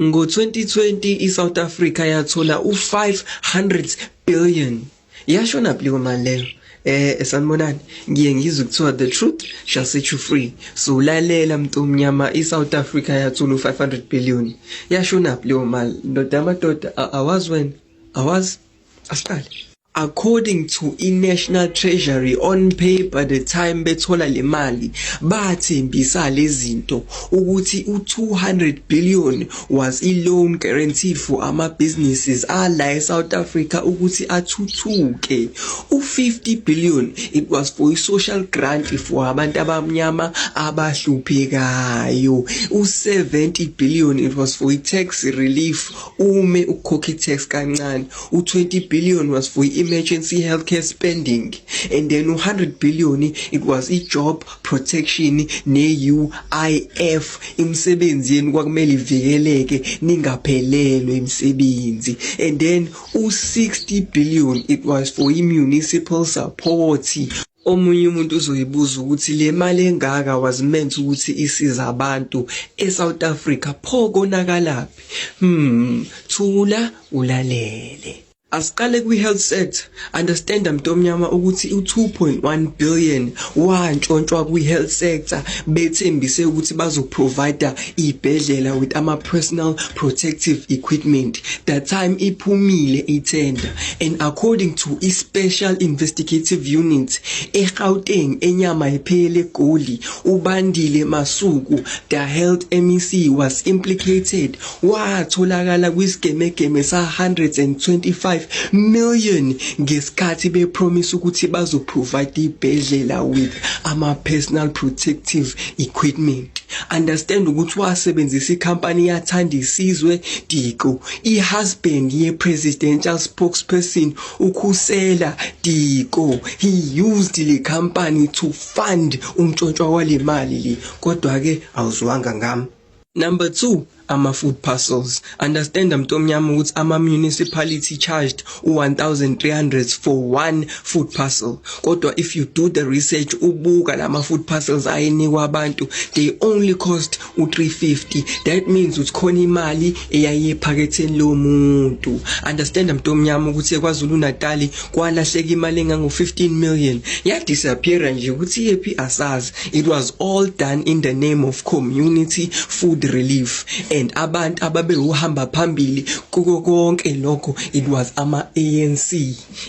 Ngo-2020 i-South Africa yathola u-500 billion. Yashonaphi leyo mali leyo? Sanibonani, ngiye ngizwe kuthiwa the truth shall set you free. So lalela mntomnyama, i-South Africa yathola u-500 billion. Yashonaphi leyo mali? Ndoda yamadoda, awazi wena? Awazi? Asiqale. According to i-National Treasury on paper, the time bethola le mali bathembisa lezinto ukuthi u-200 billion was i-loan guaranteed for ama-businesses ala e-South Africa ukuthi athuthuke. U-50 billion, it was for i-social grant for abantu abamnyama abahluphekayo. U-70 billion, it was for i-tax relief, ume ukukhokha i-tax kancane. U-20 billion was for i-emergency healthcare spending, and then u-100 billion, it was i-job protection ne-UIF, imisebenzi yenu kwakumele ivikeleke, ningaphelelwe imisebenzi. And then u-60 billion, it was for i-municipal support. Omunye umuntu uzoyibuza ukuthi le mali engaka was meant ukuthi isize abantu eSouth Africa, pho konakalaphi? Thula ulalele. Asiqale kwi-health sector. Understand, mntomnyama, ukuthi u-2.1 billion wantshontshwa kwi-health sector, bethembise ukuthi bazoprovide iy'bhedlela with ama-personal protective equipment. That time iphumile ithenda, and according to i-Special Investigative Unit eGauteng, enyama iphele eGoli, uBandile Masuku, the health MEC, was implicated, watholakala kwisigemegeme sa-125 million ngesikhathi bepromise ukuthi bazoprovide ibhedlela with ama-personal protective equipment. Understand ukuthi wasebenzisa ikhampani yaThandisizwe Diko, i-husband ye-presidential spokesperson uKhusela Diko. He used le company to fund umtshontshwa wale mali le, kodwa-ke awuzwanga ngami. Number 2, ama-food parcels. Understand, mntomnyama, ukuthi ama-municipality charged u-1300 for one food parcel, kodwa if you do the research, ubuka lama food parcels ayenikwa abantu, they only cost u-350. That means ukuthi khona imali eyayiye ephaketheni lomuntu. Understand, mntomnyama, ukuthi eKwaZulu Natal kwalahleka imali engango-15 million, yadisappear nje, ukuthi yephi asazi. It was all done in the name of community food relief, and abantu ababewuhamba phambili kuko konke lokho, it was ama-ANC.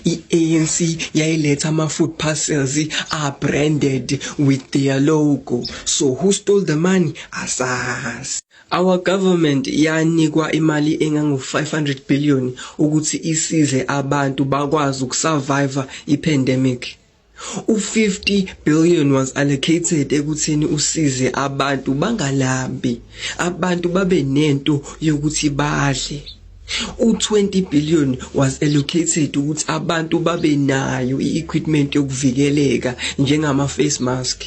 I-ANC yayiletha ama-food parcels are branded with their logo. So who stole the money? Asazi. Our government yanikwa imali engango-500 billion ukuthi isize abantu bakwazi ukusurvive i-pandemic. U-50 billion was allocated ekutheni usize abantu bangalambi, abantu babe nento yokuthi badle. U-20 billion was allocated ukuthi abantu babe nayo i-equipment yokuvikeleka njengama-face mask,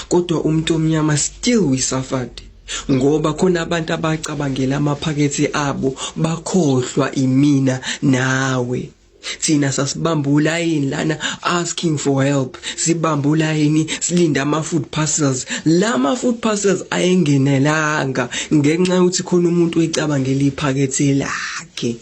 kodwa umuntu omnyama still we suffered ngoba khona abantu abacabangela amaphakethe abo, bakhohlwa imina nawe. Thina sasibamba ulayini lana asking for help, sibamba ulayini silinda ama-food parcels. La ma-food parcels ayengenelanga ngenxa yokuthi khona umuntu oyicabangela iphakethe lakhe.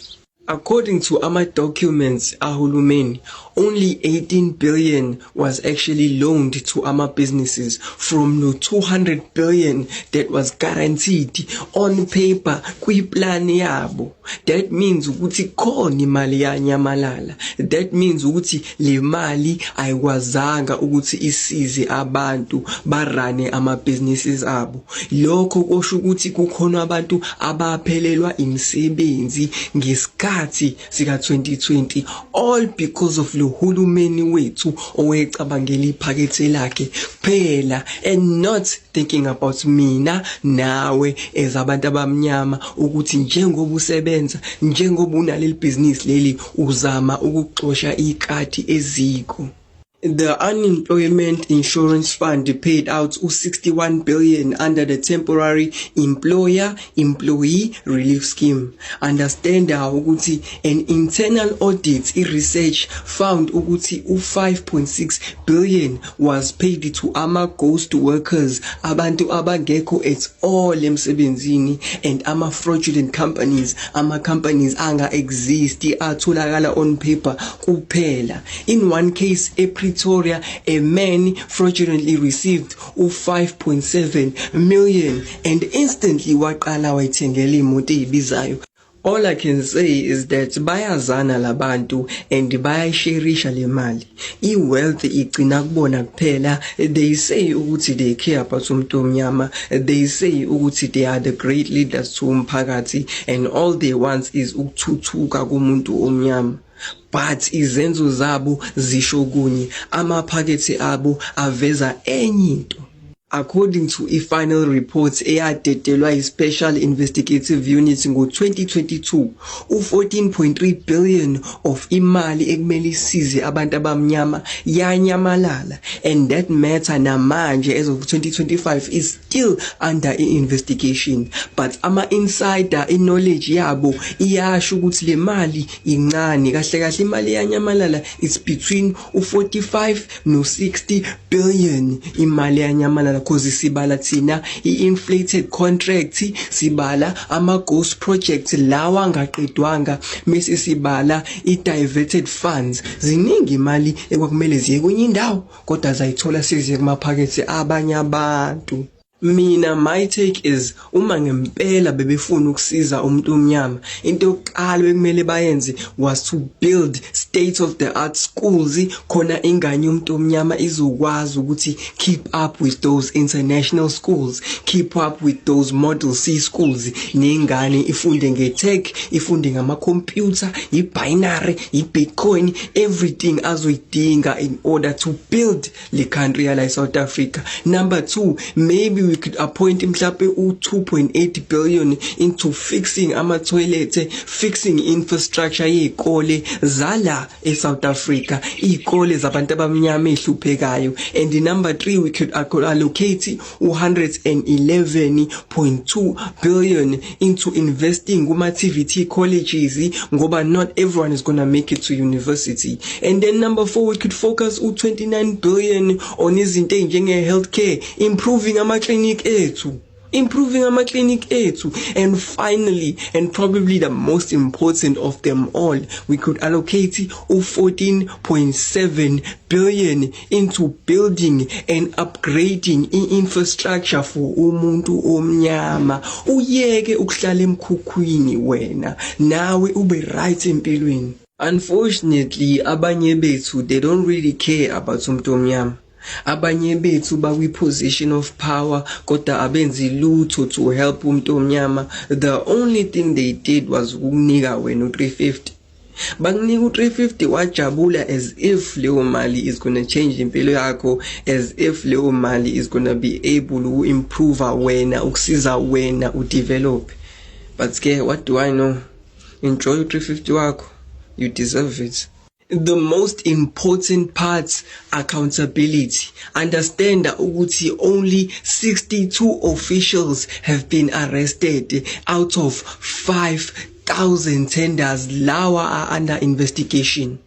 According to ama-documents ahulumeni, only 18 billion was actually loaned to ama-businesses from the 200 billion that was guaranteed on paper kwiplan yabo. That means ukuthi khona imali yanyamalala. That means ukuthi le mali ayikwazanga ukuthi isize abantu barane ama-businesses abo. Lokho kusho ukuthi kukhona abantu abaphelelwa imisebenzi ngesikhathi sika 2020, all because of lo hulumeni wethu owecabangela iphakethe lakhe kuphela and not thinking about mina nawe as abantu abamnyama, ukuthi njengoba usebenza, njengoba unaleli business leli, uzama ukuxosha ikati eziko. The Unemployment Insurance Fund paid out u-61 billion under the Temporary Employer Employee Relief Scheme. Understand ukuthi an internal audit i-research found ukuthi u-5.6 billion was paid to ama-ghost workers, abantu abangekho at all emsebenzini, and ama-fraudulent companies, ama-companies anga-exist, atholakala on paper kuphela. In one case ePretoria, a man fraudulently received u-5.7 million and instantly waqala wayithengela imoto ezibizayo. All I can say is that bayazana labantu and bayayisherisha le mali. I-wealth igcina kubona kuphela. They say ukuthi they care about umuntu omnyama. They say ukuthi they are the great leaders to umphakathi and all they want is ukuthuthuka kumuntu omnyama. But izenzo zabo zisho kunye, amaphakethe abo aveza enye into. According to i-final report eyadedelwa i-Special Investigative Unit ngo-2022, u-14.3 billion of imali ekumele isize abantu abamnyama yanyamalala, and that matter namanje as of 2025 is still under i-investigation, but ama-insider i-knowledge yabo iyasho ukuthi le mali incane. Kahle kahle imali eyanyamalala, it's between u-45 no-60 billion imali eyanyamalala, 'cause sibala thina i-inflated contract, sibala ama-ghost projects lawa angaqedwanga, mase sibala i-diverted funds. Ziningi imali ekwakumele ziye kwenye indawo kodwa zayithola seziye kumaphakethe abanye abantu. Mina, my take is, uma ngempela bebefuna ukusiza umuntu omnyama, into yokuqala bekumele bayenze was to build state of the art schools, khona ingane yomuntu omnyama izokwazi ukuthi keep up with those international schools, keep up with those Model C schools, nengane ifunde nge-tech, ifunde ngama-computer, i-binary, i-Bitcoin, everything azoyidinga in order to build le country yala eSouth Africa. Number 2, maybe we could appoint mhlawumbe u-2.8 billion into fixing ama-toilet, fixing infrastructure yey'kole zala eSouth Africa, iy'kole zabantu abamnyama ey'hluphekayo. And number 3, we could allocate u-111.2 billion into investing kuma-TVET colleges, ngoba not everyone is gonna make it to university. And then number 4, we could focus u-29 billion on izinto ey'njenge-healthcare, improving ama-clinic ethu, improving ama-clinic ethu. And finally, and probably the most important of them all, we could allocate u-14.7 billion into building and upgrading i-infrastructure for umuntu omnyama. Uyeke ukuhlala emkhukhwini wena, nawe ube right empilweni. Unfortunately, abanye bethu, they don't really care about umuntu omnyama. Abanye bethu bakwi-position of power kodwa abenzi lutho to help umuntu omnyama. The only thing they did was ukukunika wena u-350. Bakunika u-350, wajabula as if leyo mali is gonna change impilo yakho, as if leyo mali is gonna be able uku-improve wena, ukusiza wena udevelop. But ke, what do I know? Enjoy u-350 wakho, you deserve it. The most important part, accountability. Understand ukuthi only 62 officials have been arrested out of 5000 tenders lawa are under investigation.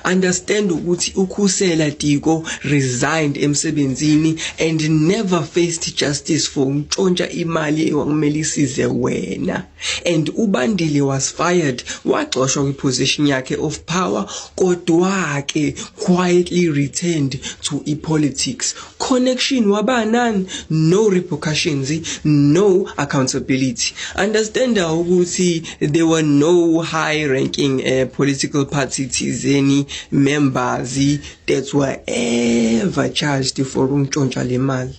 Understand ukuthi uKhusela Diko resigned emsebenzini and never faced justice for ukuntshontsha imali ekwakumele isize wena, and uBandile was fired, waxoshwa kwiposition yakhe of power, kodwa ke quietly returned to i-politics connection. Waba nani? No repercussions, no accountability. Understand ukuthi there were no high ranking political party thizeni members that were ever charged for ukuntshontsha le mali.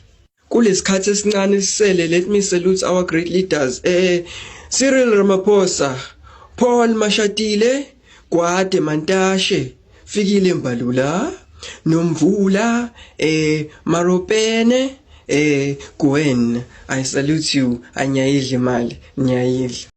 Kulesikhathi esincane sisele, let me salute our great leaders, Cyril Ramaphosa, Paul Mashatile, Gwede Mantashe, Fikile Mbalula, Nomvula Maropene, Gwen, I salute you. Anyayidla imali, nyayidla.